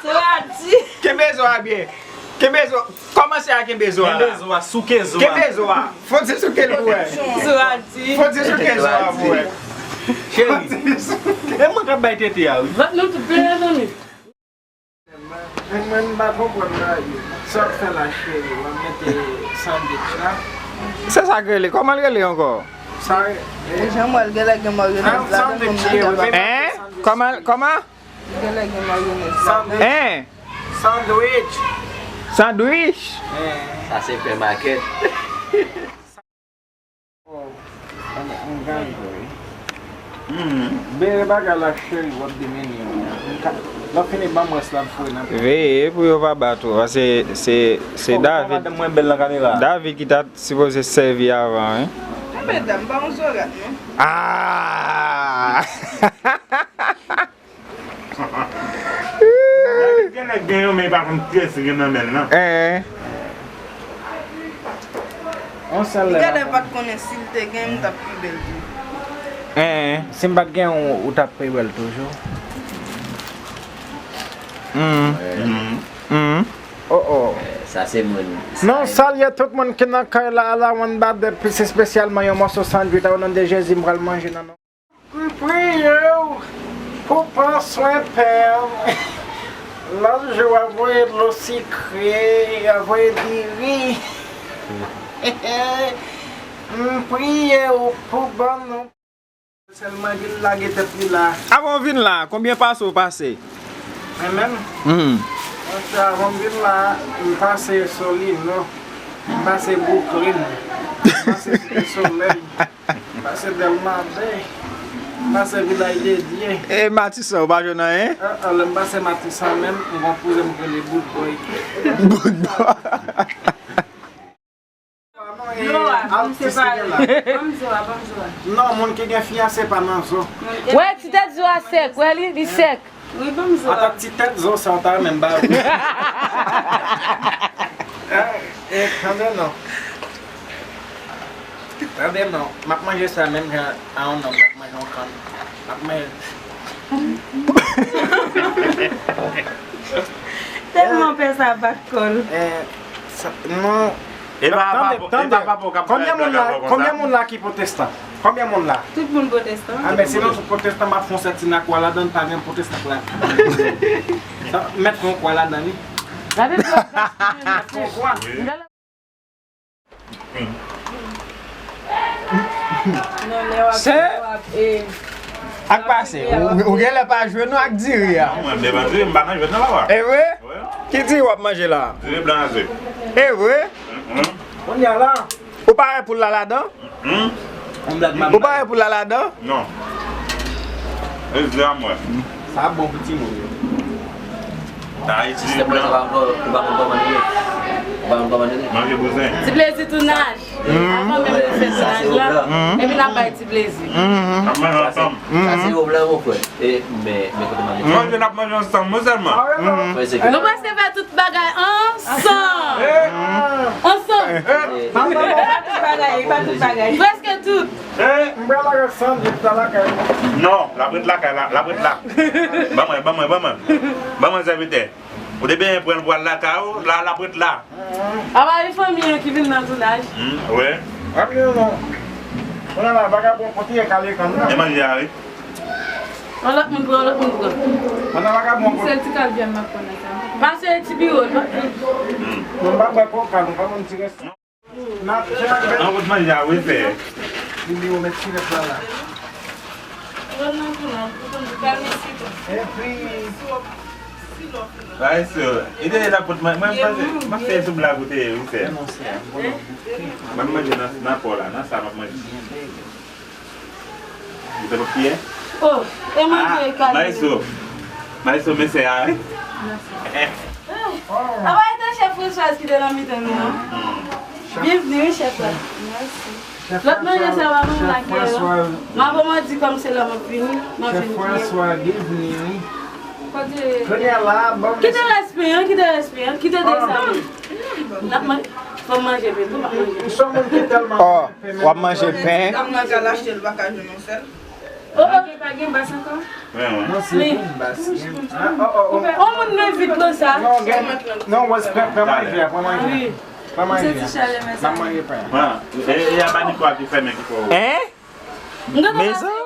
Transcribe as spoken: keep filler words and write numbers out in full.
Sou radi. Kenbe zo a byen. Kenbe zo. Kòmanse a kenbe zo a la. Kenbe zo a, souke zo a. Kenbe zo a. Fò di souke l pou wè. Sou radi. Fò di souke zo a pou wè. Cheri. E mwen k ap bay tete a, wi. Vant nou tout plen, mezanmi. Mwen, mwen, m pa konprann la, yo. Sa w ap fè la, cheri? W ap mete sandwich la? Se sa k rele. Kòman l rele ankò? Sa, e, jan m wè l genlè gen mayonèz ladan l, men m mande a pa. Hein? Kòman, kòman? Genlè gen mayonèz ladan. Hein? Sandwich. Sandwich? Hein. Sa se pè makèt. Oh, an, an gade, wi. Hmm. Bere bagay la, cheri, w ap demeni yo. Lè w fini ban m rès la, m foure nan. Veye pou yo pa bat ou, paske se, se, se David. Madanm mwen bèl nan kamera. David ki ta sipoze sèvi avan, wi. Medam, pa yon zorat, non? Ah! Gen nèg gen yo, men pa konn kiyès ki gen nan men l nan. Eh. On sèl lè. Li genlè pa t konnen si l te gen, m t ap pi bèl tou. Eh. Si m pa t gen ou, ou t ap pi bèl toujou. Hmm. Hmm. Hmm. Oh, oh. Sa se moun. Non, salye tout moun ki nan kay la, ala one bad, plis espesyalman yon mòso sandwich, o non de Jezi, m pral manje nan non. M priye w pou pran swen pè m. Lòt jou, w a voye dlo sikre, w a voye diri. M priye w pou ban nou. Sèlman vin lage tèt li la. Avan w vin la, konbyen pase w pase? Mwen menm? Hmm. Avan m vin la, m pase Solino, m pase Brooklyn, m pase Site Solèy. Pase Dèlma de, pase Vilaj de Dye. E Matisan, ou pa jwenn anyen? An, an, lè m pase Matisan menm, m gon kouzen m rele Boot Boy. Boot Boy. Yo a, ban m separe. Ban m zo a, ban m zo a. Non, moun ki gen fiyanse pa nan zo. Wè, ti tèt zo a sèk, wè li, li sèk. Wi, ban m zo a. Ata ti tèt zo sa, w ta renmen m ba ou. Eh, eh, tande non. Tande non. M ap manje sa menm jan a yon nonm k ap manje yon kann. M ap manje. Tèlman pè sa bat kò l. Eh, sa, non. E pa, tande, pa, tande. E pa papa w k ap fè bagay ankò konsa? Konbyen moun la, konbyen moun la ki pwotestan? Konbyen moun la? Tout moun pwotestan. A, men si nou tout pwotestan, m ap fè yon sèt ti nakwa ladan, pa gen pwotestan k la. Sa, mèt fè yon kwa ladan, wi. Gade pou ap gaspiye nan fè yon kwa. Non, lè w ap, se lè w ap, eh, ak pase, ou, ou genlè pa jwe non ak diri a. Non, mwen, m pa nan jwèt nan, papa. E vre? Wi. Ki diri w ap manje la? Diri blan a ze. E vre? Kounye a la. Ou pare pou l la ladan? Hmm? Ou pare pou l la ladan? Non. E ze a mwen. Sa bon pou timoun yo. Sistèm nan, sa pa ankò, ou pa konn kòman li ye. Ou pa konn kòman li ye. Manje bouzen. Ti plezi tounaj. Avan menm nou fè tounaj la, epi n ap bay ti plezi. N ap manje ansanm. Sa se yo blan, mon frè. E, men, men kote manje. Manje, n ap manje ansanm, non sèlman. Nou prèske fè tout bagay ansanm. Ansanm. E pa tout bagay, e pa tout bagay. Prèske tout. M pral lage sandwich la lakay mwen. Non, l ap ret lakay la, l ap ret la. Ban mwen, ban mwen, ban mwen. Ban mwen sèvitè. Ou te benyen pran l pou al lakay ou, la, l ap ret la. A pa gen fanmi an ki vin nan tounaj? Hmm, wi. Ap gen non. Kounye a la, vagabon kote ye kale kann nan? E manje a, wi. Yon lòt moun pran, yon lòt moun pran. Pandan vagabon kote. Se ti kal vyann m ap pran nan sa. Pase ti biwo, non? Hmm. Non, m pa bwè koka, nou pa konn ti rès. An kot manje a wi fè. Li li ou met silèt la la. Epi. Bay sou. E te la pot mwen, mwen panse, mwen fè sou blag ou te wi fè. Mwen manje nan, nan po la, nan sa mwen manje. Ou te pa fyè? Oh, e manje e kal. Maestro. Maestro, mesye a, wi. Mèsi. Apa e te chèf Françoise ki te nan mitan nou an? Byenvni, wi, chèf la. Mèsi. Lòt manje sa va manje lakay yo. M ap di kòm se lè m ap vini, m ap vini. Chèf François, byenvni, wi. Kounye a la, bon. Kite respè an, kite respè an, kite de sa. N ap manje. Fò m manje pen tou, m ap manje. Ou se yon moun ki tèlman. Oh, w ap manje pen? Dam nan ka l achte l pa ka jwenn yon sèl. Oh, oh. Pa gen bas ankò? Wi, wi. Non, se pou bas. Yon moun nan vit konsa. Non, gen, non, wè, pran, pran manje, pran manje. Pran manje. Pran manje, pran. E, e a ba ni kwa ki fèmen ki fò. Hein? Mezanmi.